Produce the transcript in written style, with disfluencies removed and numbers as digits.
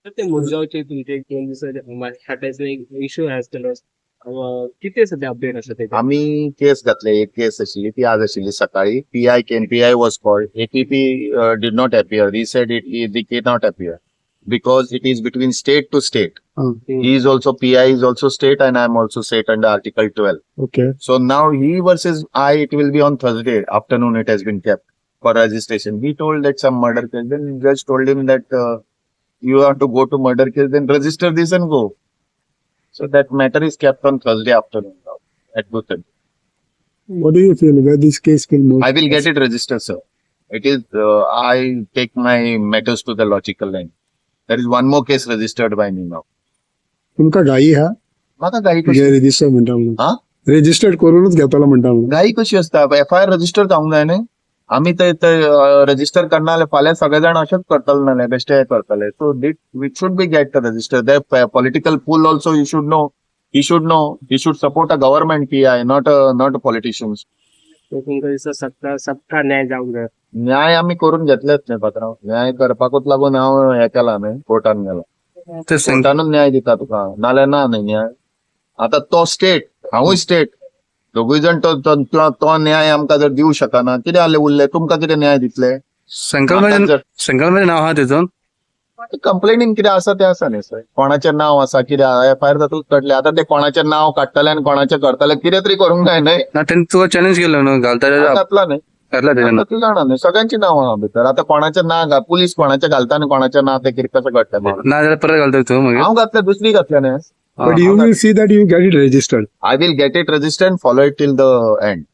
ते मुरगांवचे तुमचे एक दोन दिसाचे एक इशू आसतलो, कितें सध्या अपडेट आसा तेजे? आमी केस घातले. एक केस आशिल्ली, ती आज आशिल्ली सकाळी. PI came, PI was called. APP did not appear. He said it they cannot appear because it is between state to state. He is also PI is also state and I am also state under Article 12. So now he versus I, it will be on Thursday afternoon. It has been kept for registration. He told that some murder case. Then judge told him that you have to go to murder case, then register this and go. So that matter is kept on Thursday afternoon now at 2:30. What do you feel where this case will move? I will get it registered, sir. It is, I take my matters to the logical end. There is one more case registered by me now. तुमका घाई हा? म्हाका घाई कशी? Register म्हणटा म्हणून. हा? Registered करूनच घेतलो म्हणटा म्हणून. घाई कशी असता? एफआयआर रजिस्टर जावंक जाय न्ही. आमी ते रजिस्टर करना जाल्यार फाल्यां सगळे जाण अशेंच करतले, नाल्यार बेश्टे हे करतले. So it we should be get register. The political pull also you should know, he should know, he should support a government PI, not politicians. तो तुमकां दिसता सबका सबका न्याय जावंक जाय? न्याय आमी करून घेतलेच न्ही पात्रांव. न्याय करपाकूच लागून हांव हे केला न्ही, कोर्टान गेला. ते संक कोर्टानूच न्याय दिता तुका, नाल्यार ना न्ही न्याय. आता तो स्टेट, हांवूय स्टेट, दोगूय जाण तो तो तो न्याय आमकां जर दिवं शकना, कितें जालें उरलें? तुमकां कितें न्याय दितले? संकल्पाचे संकल्पाचे नाव आहा तितून? कंप्लेनीन कितें आसा तें आसा न्ही सर. कोणाचें नांव आसा, कितें एफआयआर तातूंत कळटलें. आतां ते कोणाचें नांव काडटले आनी कोणाचें करतले, कितें तरी करूंक जाय न्हय. ना, तेणी तुका चॅलेंज केलो न्हू घालता? घातला न्हय. घातला तेणें. तूं जाणा न्हय, सगळ्यांची नांवां आहा भितर. आतां कोणाचें ना, पुलीस कोणाचें घालता आनी कोणाचें ना, तें कितें कशें कळटलें म्हाका? ना जाल्यार परत घालता तूं मागीर? हांव घातलें, दुसरी घातलें न्हय. But you will see that you get it registered. I will get it registered and follow it till the end.